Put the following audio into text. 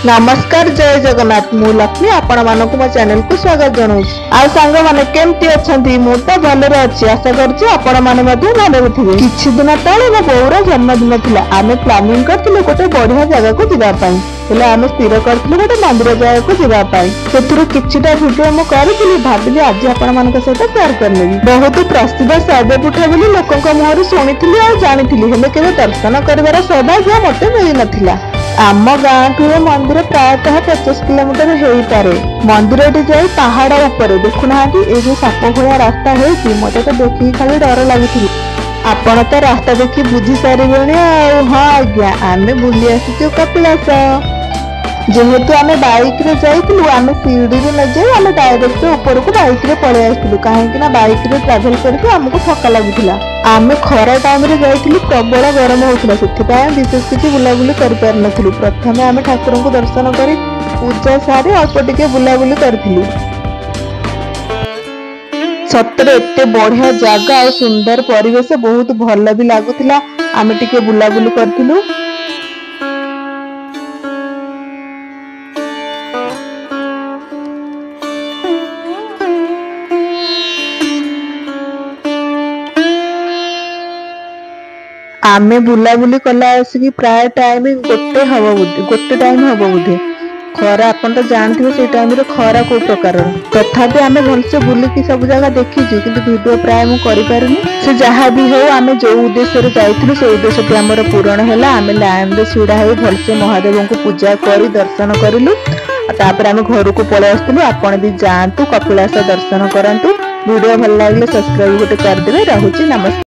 ନମସ୍କାର, ଜୟ ଜଗନ୍ନାଥ। ମୁଁ ଲକ୍ଷ୍ମୀ, ଆପଣମାନଙ୍କୁ ମୋ ଚ୍ୟାନେଲକୁ ସ୍ୱାଗତ ଜଣାଉଛି। ଆଉ ସାଙ୍ଗମାନେ, କେମିତି ଅଛନ୍ତି? ମୁଁ ତ ଭଲରେ ଅଛି, ଆଶା କରୁଛି ଆପଣମାନେ ମଧ୍ୟ ଭଲରେ ଥିବେ। କିଛି ଦିନ ତଳେ ମୋ ବୋଉର ଜନ୍ମଦିନ ଥିଲା। ଆମେ ପ୍ଲାନିଂ କରିଥିଲୁ ଗୋଟେ ବଢିଆ ଜାଗାକୁ ଯିବା ପାଇଁ। ହେଲେ ଆମେ ସ୍ଥିର କରିଥିଲୁ ଗୋଟେ ମନ୍ଦିର ଜାଗାକୁ ଯିବା ପାଇଁ। ସେଥିରୁ କିଛିଟା ଭିଡିଓ ମୁଁ କରିଥିଲି, ଭାବିଲି ଆଜି ଆପଣମାନଙ୍କ ସହିତ ସେୟାର କରିନେବି। ବହୁତ ପ୍ରସିଦ୍ଧ ଶୈବପୀଠ ବୋଲି ଲୋକଙ୍କ ମୁହଁରୁ ଶୁଣିଥିଲି ଆଉ ଜାଣିଥିଲି, ହେଲେ କେବେ ଦର୍ଶନ କରିବାର ସୌଭାଗ୍ୟ ମତେ ମିଳିନଥିଲା। ଆମ ଗାଁଠୁ ଏ ମନ୍ଦିର ପ୍ରାୟତଃ 50 କିଲୋମିଟର ହେଇପାରେ। ମନ୍ଦିରଟି ଯାଇ ପାହାଡ ଉପରେ। ଦେଖୁନାହାନ୍ତି, ଏଇ ଯୋଉ ସାପ ଭଳିଆ ରାସ୍ତା ହେଇଛି, ମତେ ତ ଦେଖିକି ଖାଲି ଡର ଲାଗୁଥିଲା। ଆପଣ ତ ରାସ୍ତା ଦେଖି ବୁଝି ସାରିବେଣି। ଆଉ ହଁ ଆଜ୍ଞା, ଆମେ ବୁଲି ଆସିଛୁ କପିଳାସ। ଯେହେତୁ ଆମେ ବାଇକରେ ଯାଇଥିଲୁ, ଆମେ ସିଡ଼ିରେ ନ ଯାଇ ଆମେ ଡାଇରେକ୍ଟ ଉପରକୁ ବାଇକରେ ପଳେଇ ଆସିଥିଲୁ, କାହିଁକି ନା ବାଇକରେ ଟ୍ରାଭେଲ କରିକି ଆମକୁ ଥକା ଲାଗୁଥିଲା। ଆମେ ଖରା ଟାଇମରେ ଯାଇଥିଲୁ, ପ୍ରବଳ ଗରମ ହଉଥିଲା, ସେଥିପାଇଁ ଆମେ ବିଶେଷ କିଛି ବୁଲାବୁଲି କରିପାରିନଥିଲୁ। ପ୍ରଥମେ ଆମେ ଠାକୁରଙ୍କୁ ଦର୍ଶନ କରି ପୂଜା ସାରି ଅଳ୍ପ ଟିକେ ବୁଲାବୁଲି କରିଥିଲୁ। ସତରେ ଏତେ ବଢିଆ ଜାଗା ଆଉ ସୁନ୍ଦର ପରିବେଶ, ବହୁତ ଭଲ ବି ଲାଗୁଥିଲା। ଆମେ ଟିକେ ବୁଲାବୁଲି କରିଥିଲୁ। ଆମେ ବୁଲାବୁଲି କଲା ଆସିକି ପ୍ରାୟ ଟାଇମ ଗୋଟେ ହବ ବୋଧେ, ଗୋଟେ ଟାଇମ ହବ ବୋଧେ। ଖରା ଆପଣ ତ ଜାଣିଥିବେ, ସେଇ ଟାଇମରେ ଖରା କୋଉ ପ୍ରକାରର। ତଥାପି ଆମେ ଭଲସେ ବୁଲିକି ସବୁ ଜାଗା ଦେଖିଛୁ, କିନ୍ତୁ ଭିଡିଓ ପ୍ରାୟ ମୁଁ କରିପାରିନି। ସେ ଯାହା ବି ହଉ, ଆମେ ଯୋଉ ଉଦ୍ଦେଶ୍ୟରେ ଯାଇଥିଲୁ ସେଇ ଉଦ୍ଦେଶ୍ୟଟି ଆମର ପୂରଣ ହେଲା। ଆମେ ଲାଇନରେ ଛିଡା ହେଇ ଭଲସେ ମହାଦେବଙ୍କୁ ପୂଜା କରି ଦର୍ଶନ କରିଲୁ, ଆଉ ତାପରେ ଆମେ ଘରକୁ ପଳେଇ ଆସିଥିଲୁ। ଆପଣ ବି ଯାଆନ୍ତୁ, କପିଳାସ ଦର୍ଶନ କରନ୍ତୁ। ଭିଡିଓ ଭଲ ଲାଗିଲେ ସବସ୍କ୍ରାଇବ ଗୋଟେ କରିଦେବେ। ରହୁଛି, ନମସ୍କାର।